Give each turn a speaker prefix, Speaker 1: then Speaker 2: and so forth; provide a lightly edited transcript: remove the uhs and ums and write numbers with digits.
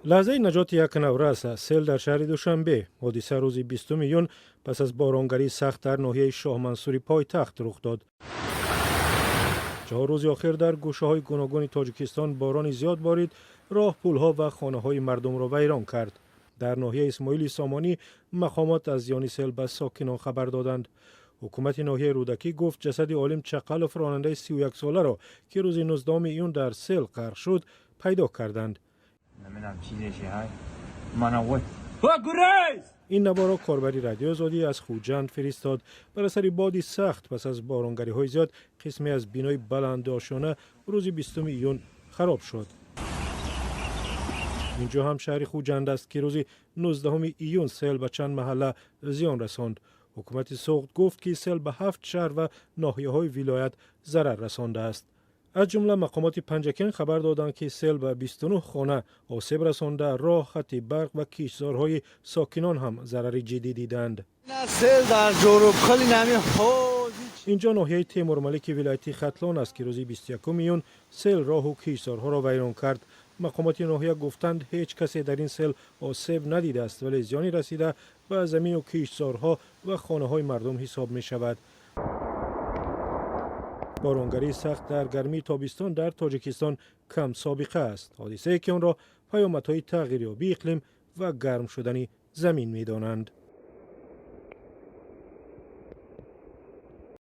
Speaker 1: Лаҳзаи наҷоти як наврас аз сел дар шаҳри Душанбе. Ҳодиса рӯзи 20 июн пас аз боронгарии сахт дар ноҳияи Шоҳмансури пойтахт рух дод. 4 рӯзи охир дар гӯшаҳои гуногуни Тоҷикистон борони зиёд борид, роҳ, пулҳо ва хонаҳои мардумро вайрон кард. Дар ноҳияи Исмоили Сомонӣ мақомот аз зиёни сел ба сокинон хабар доданд. Ҳукумати ноҳияи Рӯдакӣ гуфт, ҷасади Олим Чақалов, ронандаи 31-соларо, ки рӯзи 19 июн дар сел ғарқ шуд, пайдо карданд.
Speaker 2: Намедонам, чизеше ҳай мана вой. Гурез!
Speaker 1: Ин наворо корбари Радиои Озодӣ аз Хуҷанд фиристод. Бар асари боди сахт пас аз боронгариҳои зиёд қисме аз бинои баландошёна рӯзи 20 июн хароб шуд. Инҷо ҳам шаҳри Хуҷанд аст, ки рӯзи 19 июн сел ба чанд маҳалла зиён расонд. Ҳукумати Суғд гуфт, ки сел ба ҳафт шаҳр ва ноҳияҳои вилоят зарар расондааст. Аз ҷумла мақомоти Панҷакент хабар доданд, ки сел ба 29 хона осеб расонда, роҳ, хатти барқ ва киштзорҳои сокинон ҳам зарари ҷиддӣ диданд.
Speaker 3: Сел дар Ҷорубхоли нами.
Speaker 1: Инҷо ноҳияи Темурмалики вилояти Хатлон аст, ки рӯзи 21 июн сел роҳу киштзорҳоро вайрон кард. Мақомоти ноҳия гуфтанд, ҳеҷ касе дар ин сел осеб надидааст, вале зиёни расида ба замину киштзорҳо ва хонаҳои мардум ҳисоб мешавад. Боронгарии сахт дар гармии тобистон дар Тоҷикистон камсобиқа аст, ҳодисае ки онро паёмадҳои тағйирёбии иқлим ва гарм шудани замин медонанд.